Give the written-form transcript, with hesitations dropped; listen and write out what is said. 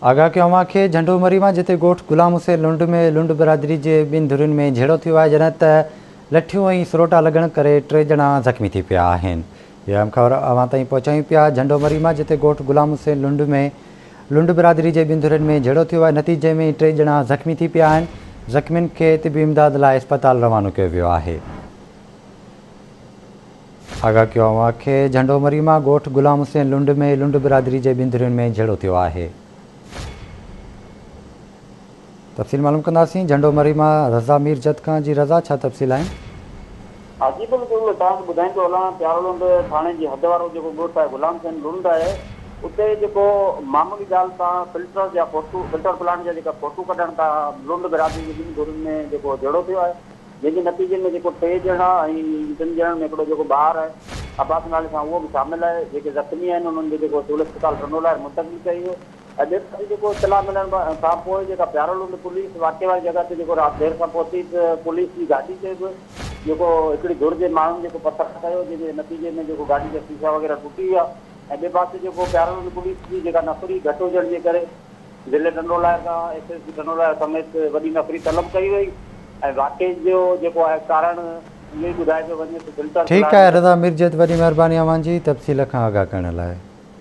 آگاهه ڪيو اوهان کي جهنڊو مري مان جتي ڳوٺ غلام حسين لنڊ ۾ لنڊ برادري جي ٻن ڌرين ۾ جهيڙو ٿيو آهي جڏهن ته لٺيون ۽ سروٽا لڳڻ ڪري ٽي ڄڻا زخمي ٿي پيا آهن. اها اهم خبر اوهان تائين پهچايون پيا جهنڊو مري مان جتي ڳوٺ غلام حسين لنڊ ۾ لنڊ برادري جي ٻن ڌرين ۾ جهيڙو ٿيو آهي نتيجي ۾ ٽي ڄڻا زخمي ٿي پيا آهن زخمين کي طبي امداد لاء اسپتال روانو ڪيو ويو آهي. آگاهه ڪيو اوهان کي جهنڊو مري مان ڳوٺ غلام حسين لنڊ ۾ لنڊ برادري جي ٻن ڌرين ۾ جهيڙو ٿيو آهي. تفصيل معلوم ڪنداسين جهنڊو مري مان رضا مير جت کان جي رضا ڇا تفصيل آهن. ها جي بلڪل توهان کي ٻڌائيندو هلان پيارو لنڊ ٿاڻي جي حد وارو جيڪو ڳوٺ آهي غلام حسين لنڊ آهي اتي جيڪو معمولي ڳالهه تان فلٽر جا فوٽو فلٽر پلانٽ جا جيڪا فوٽو ڪڍڻ تان لنڊ برادري جي ٻن ڌرين ۾ جيڪو جهيڙو ٿيو آهي جنهن جي نتيجي ۾ جيڪو ٽي ڄڻا ۽ ٽن ڄڻن ۾ هڪڙو جيڪو ٻار آهي عباس نالي سان اهو به شامل آهي جيڪي زخمي آهن انهن کي جيڪو سول اسپتال ٽنڊولاهر منتقل ڪيو ويو ۽ ٻئي پاسي جيڪو اطلاع ملڻ کان پوء جيڪا پيارولنڊ پوليس واقعي واري جڳهه تي جيڪو رات دير سان پهتي ته پوليس جي گاڏي تي به جيڪو هڪڙي ڌر جي ماڻهن جيڪو پٿراء ڪيو جنهن جي نتيجي ۾ جيڪو گاڏي جا شيشا وغيره ٽٽي ويا ۽ ٻئي پاسي جيڪو پيارولنڊ پوليس جي جيڪا نفري گهٽ هجڻ جي ڪري ضلعي ٽنڊولاهر کان ايس ايس پي ٽنڊولاهر سميت وڏي نفري طلب ڪئي وئي ۽ واقعي جو جيڪو آهي ڪارڻ اهو ئي ٻڌايو پيو وڃي ته فلٽر ٺيڪ پلانٽ آهي رضا ميرجت وڏي مهرباني اوهان جي تفصيل کان آگاهه ڪرڻ لاء.